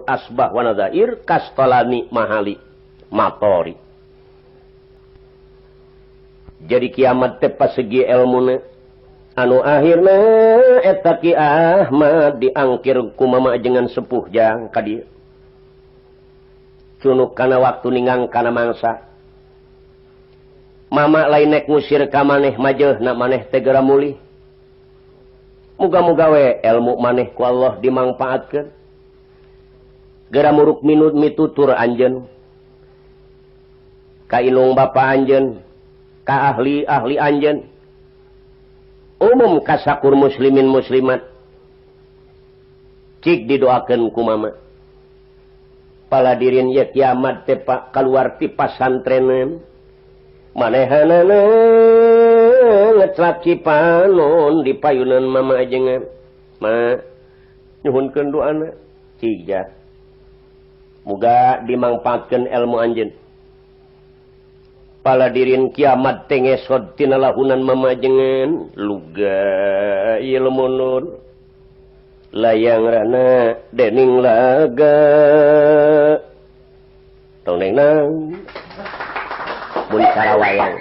asbah wa nadzair kastalani mahali matori. Jadi kiamat teh pasegi elmuna anu akhirna eta Ki Ahmad diangkir ku mama ajengan sepuh jang ka dieu. Cunuk kana waktu ningang kana mangsa. Mama lain nek ngusir ka maneh majeuhna maneh teh geura mulih. Muga-muga we elmu maneh ku Allah dimangpaatkeun. Geura muruk minut mitutur anjeun. Ka indung bapa anjeun, ka ahli-ahli anjeun. Umum kasakur muslimin muslimat. Cik didoakeun ku mama. Paladirin ye kiamat teh pak kaluar ti pasantrenan. Manehanana ngeclap cipanon di payunan mama ajengan. Ma nyuhunkeun doana cija. Muga dimangpaatkeun ilmu anjeun. Paladirin kiamat teh ngesot tina lahunan mama ajengan luga ilmu nur. Layang rana dening laga. Tong neng nang. Mun cara wayang.